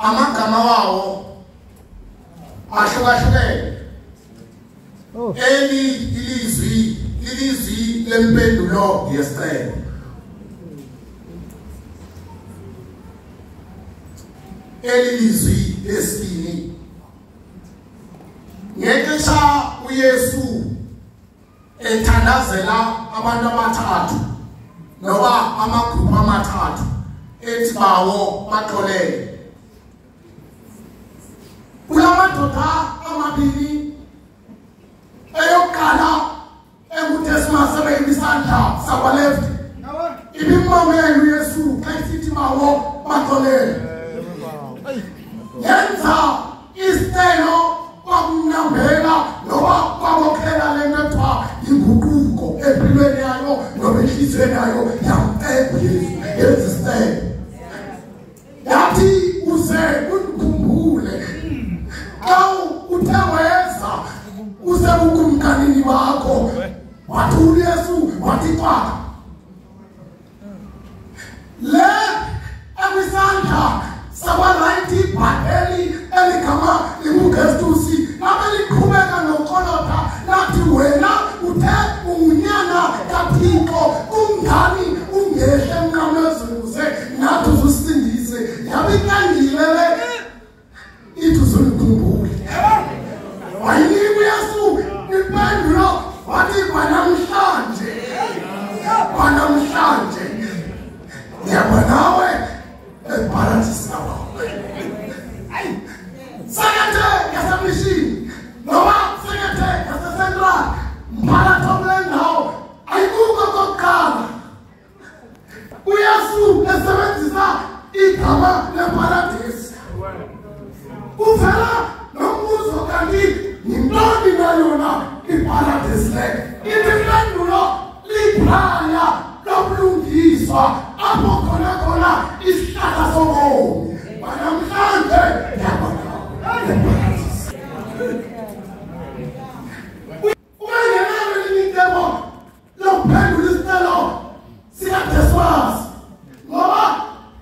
Amagama wawo ahlukahlukene. Eli ilizwi lilizwi lempendulo yesicelo. Eli lizwi lesibini. Ngexesha uYesu ethandazela abantu abathathu noba amagruphu amathathu ethi bawo baxolele. Kulamadoda amabini eyokuqala enguDesmas ebeyisandla sakwaleft ibimmamela uYesu xa isithi bawo baxolele. Yenza isicelo kwakunambela noba kwabokhela le nto ekuthiwa yinguquko empilweni yayo noba entliziyweni yayo yamcela uYesu yenza isicelo. Yathi uze undikhumbule xa uthe weza usebukumkanini bakho. Wathi uYesu wathi cwaka. Le ekwisandla sakwarayithi ibhakeli eligama linguGestusi labe liqhubeka nokolota lathi wena uthe ungunyana kaThixo kungani ungehle emnqamlezweni uze nathi uzusindise. Yabe ikangile le ithi uzundikhumbule. Wayinika uYesu impendulo wathi kwanamhlanje kwanamhlanje ngiyaba nawe eparadisi lakho. Sekethe yasemishini noba sekethe yasecentral mphakathi kule ndawo ayikukho okokuqala. uYesu esebenzisa igama leparadisi uvela nombuzo kanti yintoni na yona iparadisi le? Ithi impendulo likhaya lobulungiswa apho khona khona isihlahla sobomi. Banamhlanje ngiyabona eparadisi. Ubengenalo elinye icebo lokuphendula isicelo sikaDesmas ngoba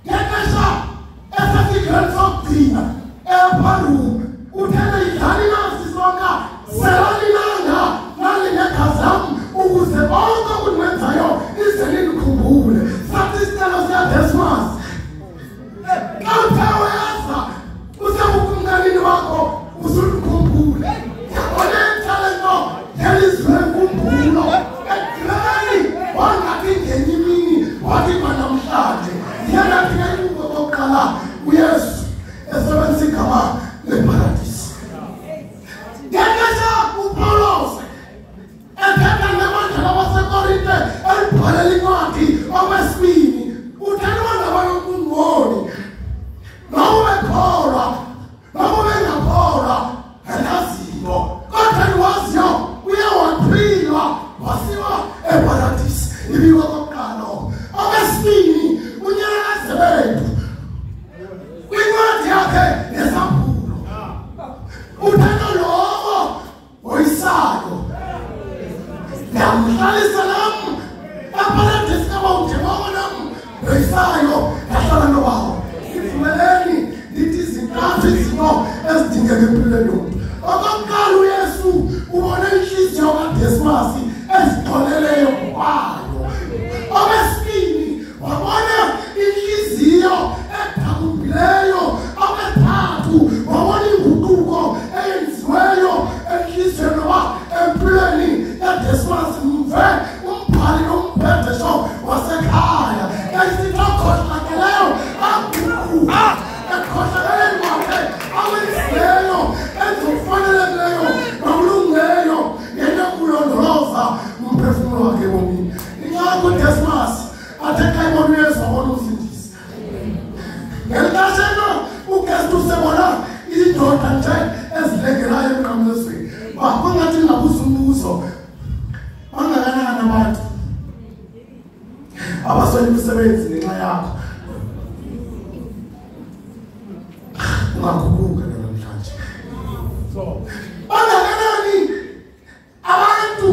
ngexesha esesigqeni sokugcina epharume uthele idlali nasi sonka selalinanga nalinegazi lam ukuze konke okundiwenzayo ize nindikhumbule. Sathi isicelo sikaDesmas xa uthe weza usebukumkanini wakho uzundikhumbule. Yabona le nto ngelizwi lenkumbulo ekugqibeleni wangathi ngenye imini wathi kwanamhlanje. Yena athi ke okokuqala uYesu esebenzisa igama leparadisi. Ngexesha uPawulos ethetha nebandla labaseKorinte elibhalela incwadi okwesibini uthetha ngaba yokungoni noba ubekholwa noba ubengakholwa andazinto kodwa ndiwaziyo uye waphilwa wasiwa eparadisi. Ibikwa kokuqala oko. Okwesibini unyana kaZebedi kwincwadi yakhe yesambulo uthetha lowo oyisayo ndiyamhlalisa nam eparadisi kabawo njengoko nam ndoyisayo ndahlala nobawo. Ivumeleni ndithi zintathu izinto ezidingeka empilweni yomntu. Okokuqala uYesu ubone intliziyo kaDesmas ezixoleleyo ngokwayo. Okwesibini wabona intliziyo edakumbileyo. Okwesithathu wabona inguquko eyenziweyo entliziyweni noba empilweni kaDesmas. Mve umbhali nombhedesho wasekhaya esithi okhohlakeleyo aguquka ekhohlakeleni kwakhe akwenzileyo enzokufanelekileyo nokulungileyo ngento yokulondoloza umphefumlo wakhe ebomini. Inxaki uDesmas athe xa ebona uYesu wabona umsindisi. Ngeli xesha elo uGestus ebona indoda nje ezilengelayo emnqamlezweni. Kwangathi ndingabuza umbuzo, bangakanani abantu abaswele imisebenzi ngenxa yakho? Ungaguquka namhlanje. Bangakanani abantu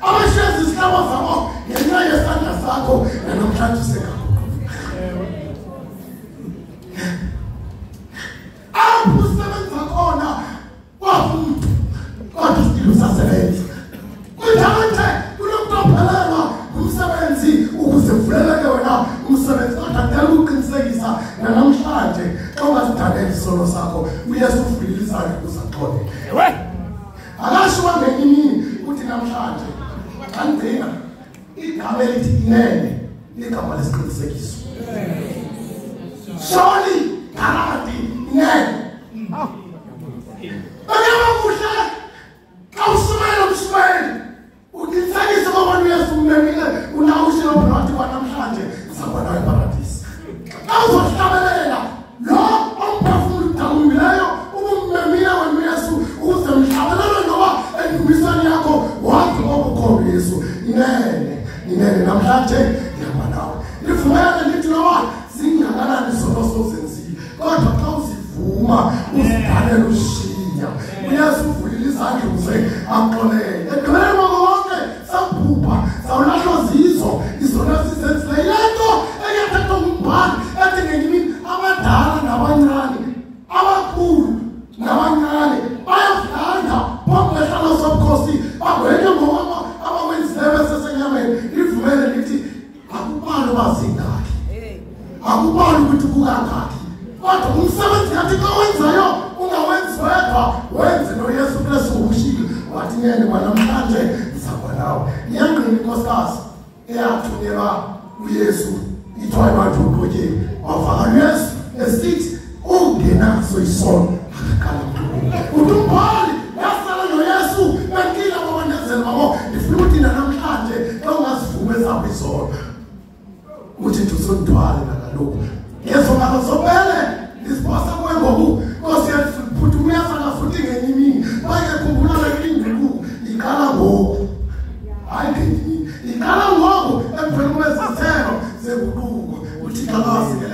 abashiya izihlobo zabo ngenxa yesandla sakho namhlanje sengaguquka? Uyathembisa nanamhlanje xa ungazidaneli isono sakho uYesu uvulile izandla ukuze axolele. Akasho uba ngenye imini uthi namhlanje xa ndigcina igama elithi inene ligama lesiqinisekiso. Surely guarantee inene. Bekuyaba kuhle xa ushumayela umshumayeli uqinisekise uba wena uYesu ummemile unawushilo phakathi kwanamhlanje uzawuba nawe eparadisi. Xa uzohlabelela lo omphefumlo udakumbileyo ubummemile wena uYesu ukuze mhlabelele noba endumisweni yakho wazi okukhona uYesu. Inene, inene namhlanje ndihamba nawe. Ndivumele ndithi noba zingakanani izono sozenzile, kodwa xa uzivuma uzidalela ushiya uYesu uvulile izandla ukuze axolele. Ekugqibeleni kwako konke sawubhubha, sawulahlwa zizo izono esizenzileyo. Yile nto eyathethwa ngumbhali ethi ngenye imini abadala nabancane, abakhulu nabancane bayazilanda phambi kwesihlalo sobukhosi bagwetywe ngokwabo abakwenzileyo besesenyameni. Livumele lithi akubali uba zingakhi, akubali ukuthi kukangakhi, kodwa umsebenzi kaThixo owenzayo ungawenzi wedwa, wenze noYesu Kristu ushilo wathi nene kwanamhlanje ndizawuba nawe. Iyangqina inkosikazi eyathunyelwa uYesu ithiwa ibantu uqotyeni, wavakala uYesu esithi ungenaso isono akaqala mntu. Uthi umbhali yasala noYesu bemkile ababandezeli babo. Ndifuna ukuthi nanamhlanje xa ungazivuma ezakho izono uthi nje usondithwale nakaloku ngezo ngalo zobele ndiziphosa kuwe ngoku Nkosi Yesu, phuthuma uyasala futhi ngenye imini. Kwaye khumbula le induku iqala ngoku, hayi ngenye imini, iqala ngoku emveni kwezithelo zenguquko. UThixo akawasikelele.